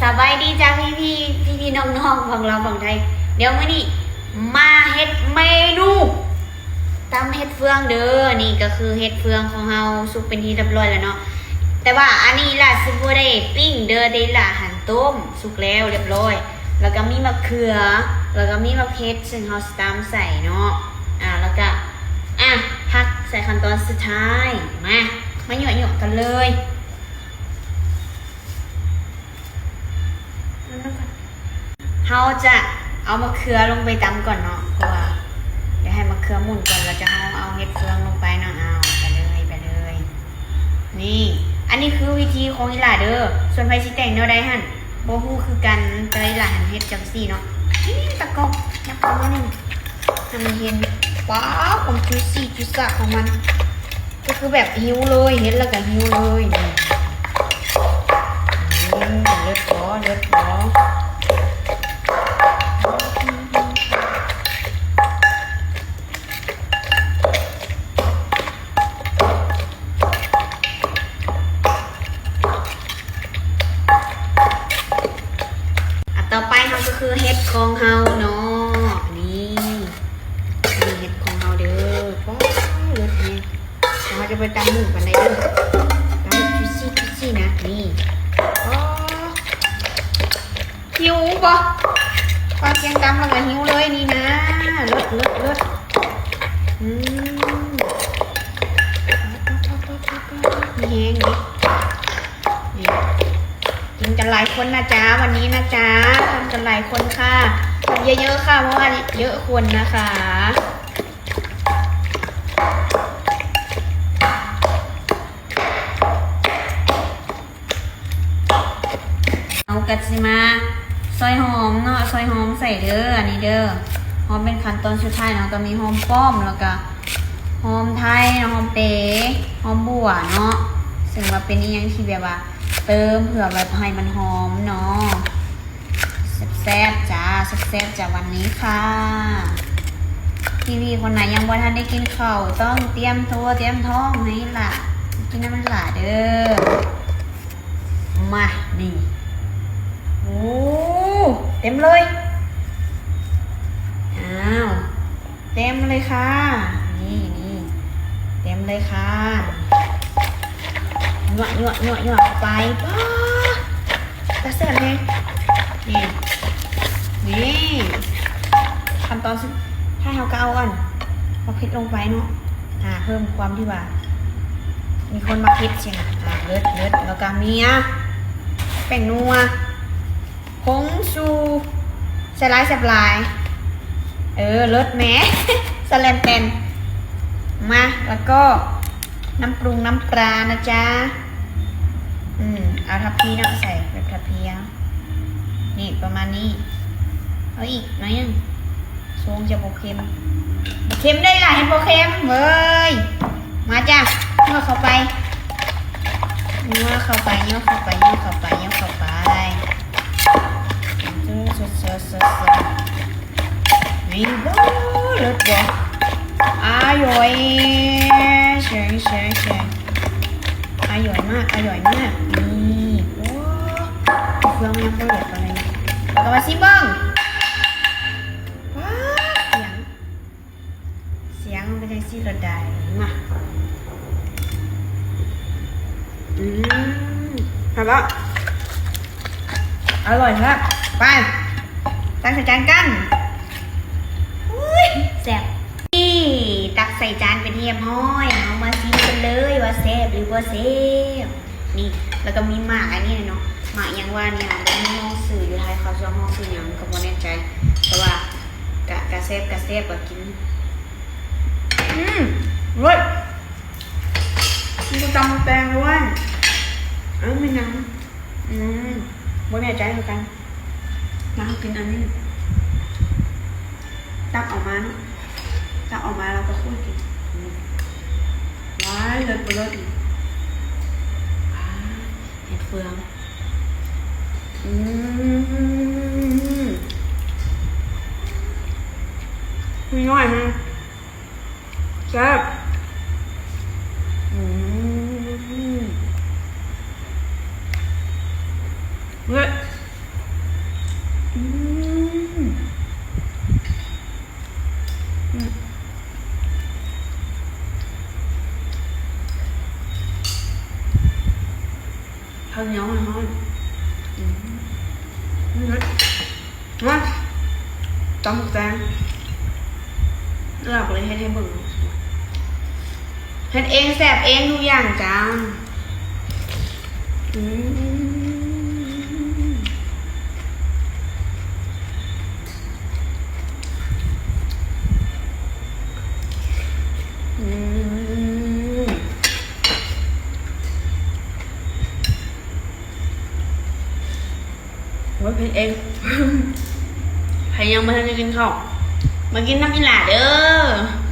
ສະບາຍດີຈ້າ ພີ່ໆ ພີ່ໆ ນ້ອງໆ ຝັ່ງລາວຝັ່ງໄທ. ດຽວມື້ນີ້ມາເຮັດເມນູຕຳເຫັດເຟືອງເດີ. ນີ້ກໍຄືເຫັດເຟືອງຂອງເຮົາສຸກເປັນທີ່ຮຽບຮ້ອຍແລ້ວເນາະ, ແຕ່ວ່າອັນນີ້ລະຊິບໍ່ໄດ້ປີ້ງເດີ, ແຕ່ລະຫັ້ນຕົ້ມສຸກແລ້ວຮຽບຮ້ອຍ. ແລ້ວກໍມີໝາກເຂືອ ແລ້ວກໍມີໝາກເຫັດ ເຊິ່ງເຮົາຊິຕຳໃສ່ເນາະ. ອາ ແລ້ວກໍ ອາ ຜັກໃສ່ຂັ້ນຕອນສຸດທ້າຍ. ມາ ມາຍົວະໆ ກັນເລີຍ. ເຮົາຈະເອົາໝາກເຂືອລົງໄປຕຳກ່ອນເນາະ ເພາະວ່າຢາກໃຫ້ໝາກເຂືອໝຸ່ນກ່ອນ ແລ້ວຈະເຮົາເອົາເຫັດເຟືອງລົງໄປເນາະ. ເອົາ ໄປເລີຍ ໄປເລີຍ. ນີ້ ອັນນີ້ຄືວິທີຂອງອີ່ຫຼ້າເດີ, ສ່ວນໃຜຊິແຕ່ງແນວໃດຫັ້ນບໍ່ຮູ້ຄືກັນ, ແຕ່ວ່າອີ່ຫຼ້າຫັ້ນເຮັດຈັ່ງຊີ້ເນາະ. ນີ້ຕະກອງ ຍັບເຂົ້າມາໜຶ່ງ ໃຫ້ມັນເຫັນ. ວ້າວ ຄວາມຈຸຊີຈຸຊາຂອງມັນ ກໍຄືແບບຫິວເລີຍ, ເຫັນແລ້ວກໍຫິວເລີຍ. ອືມ ເລີດບໍ່ ເລີດບໍ່? ອ່ະ ຕໍ່ໄປເຮົາກໍຄືເຫັດຂອງເຮົາເນາະ. ນີ້ ນີ້ເຫັດຂອງເຮົາເດີ. ວ້າວ ເລີດແຮງ. ເຮົາຈະໄປຕຳໝູ່ກັນໄດ້ເດີ, ຕຳແບບຈຸຊີຈຸຊີນະ. ນີ້ ອໍ ຫິວບໍ່? ຟັງສຽງຕຳແລ້ວກໍຫິວເລີຍນີ້ນະ. ເລີດ ເລີດ ເລີດ. ອືມ ມີແຮງເດ. ນີ້ ກິນກັນຫຼາຍຄົນນະຈ໊ະ ວັນນີ້ນະຈ໊ະ, ທຳກັນຫຼາຍຄົນຄ່ະ, ທຳເຍີະໆຄ່ະ ເພາະວ່າເຍີະຄົນນະຄະ. ເຮົາກໍຊິມາຊອຍຫອມເນາະ, ຊອຍຫອມໃສ່ເດີ ອັນນີ້ເດີ. ຫອມເປັນຂັ້ນຕອນສຸດທ້າຍເນາະ, ກໍມີຫອມປ້ອມ ແລ້ວກໍຫອມໄທ, ຫອມເປ, ຫອມບົ່ວເນາະ, ເຊິ່ງວ່າເປັນອີ່ຫຍັງທີ່ແບບວ່າເຕີມເພື່ອແບບໃຫ້ມັນຫອມເນາະ. ແຊບໆ ຈ້າ ແຊບໆ ຈ້າ ວັນນີ້ຄ່ະ. ພີ່ໆ ຄົນໃດຍັງບໍ່ທັນໄດ້ກິນເຂົ້າ ຕ້ອງຕຽມໂຕຕຽມທ້ອງໃຫ້ຫຼ້າ ກິນນຳຫຼ້າເດີ. ມາ ນີ້ ໂອ້ ເຕັມເລີຍ. ອ້າວ ເຕັມເລີຍຄ່ະ. ນີ້ ນີ້ ເຕັມເລີຍຄ່ະ. ຍົວະໆໆໆ ເຂົ້າໄປ. ປ້າ ຕາແຊບແຮງ. ນີ້ ນີ້ ຂັ້ນຕອນສຸດທ້າຍ ເຮົາກໍເອົາອັນ ໝາກເຜັດລົງໄປເນາະ. ອ່າ ເພີ່ມຄວາມທີ່ວ່າມີຄົນມັກເຜັດຊີ້ນະ. ອ່າ ເລີດ ເລີດ. ແລ້ວກໍມີ ອ່າ ແປ້ງນົວ ຜົງຊູ ແຊບຫຼາຍ ແຊບຫຼາຍ. ເອີ ເລີດແໝ່ ສະແລນແຕນ. ມາ ແລ້ວກໍນ້ຳປຸງນ້ຳປານະຈ໊ະ. ອືມ ເອົາທັບພີເນາະ ໃສ່ແບບທັບພີເອົາ. ນີ້ ປະມານນີ້. ເອົາອີກໜ້ອຍໜຶ່ງ. ຊົງຈະບໍ່ເຄັມ. ບໍ່ເຄັມໄດ້ລະ ເຮັດບໍ່ເຄັມເວີຍ. ມາຈ້ະ ຍົວະເຂົ້າໄປ ຍົວະເຂົ້າໄປ ຍົວະເຂົ້າໄປ ຍົວະເຂົ້າໄປ ຍົວະເຂົ້າໄປ. ນີ້ ວ້າວ ເລີດບໍ່? ອາຢອຍ ເຊີງ ເຊີງ ເຊີງ ອາຢອຍມາກ ອາຢອຍມາກ. ນີ້ ໂອ້ ເຄື່ອງຍັງບໍ່ເດືອດປານໃດ. ເຮົາກໍມາຊິມເບິ່ງ. ວ້າວ ສຽງ ສຽງມັນເປັນຈັ່ງຊີ້ໂລດໃດ໋. ມາ ອືມ ແຊບບໍ່? ອະລ່ອຍແທ້. ໄປ ຕັກໃສ່ຈານກັນ. ອຸ້ຍ ແຊບ. ນີ້ ຕັກໃສ່ຈານເປັນທີ່ຮຽບຮ້ອຍ. ເຮົາມາຊີມກັນເລີຍວ່າແຊບຫຼືບໍ່ແຊບ. ນີ້ ແລ້ວກໍມີໝາກອັນນີ້ເນາະ, ໝາກຫຍັງວ່ານີ້ ບໍ່ຮູ້ຮ້ອງຊື່ ຢູ່ໄທເຂົາຈະຮ້ອງຊື່ຫຍັງກໍບໍ່ແນ່ໃຈ, ແຕ່ວ່າກະ ກະແຊບ ກະແຊບ ກະກິນ. ອືມ ເລີດ. ມີຕຳແຕງດ້ວຍ. ເອີ ແມ່ນຫຍັງ? ອືມ ບໍ່ແນ່ໃຈຄືກັນ. ມາ ເຮົາກິນອັນນີ້ ຕັກອອກມາເນາະ, ຕັກອອກມາແລ້ວກໍຄົນກິນ. ອືມ ວ້າຍ ເລີດບໍ່ເລີດອີກ. ວ້າຍ ເຫັດເຟືອງ. ອືມ ມີນ້ອຍແຮງ. ແຊບ. ອືມ ເລີດ. ເຂົ້າໜຽວຮ້ອນໆ ອືມ ເລີດ ມາ ຕຳບັກແຕງ ລາວກໍເລີຍເຮັດໃຫ້ເບິ່ງ ເຮັດເອງແຊບເອງທຸກຢ່າງຈ້າ ອືມ ອືມ ໂອ້ຍ ເຮັດເອງ ໃຜຍັງບໍ່ທັນໄດ້ກິນເຂົ້າ ມາກິນນຳອີ່ຫຼ້າເດີ້.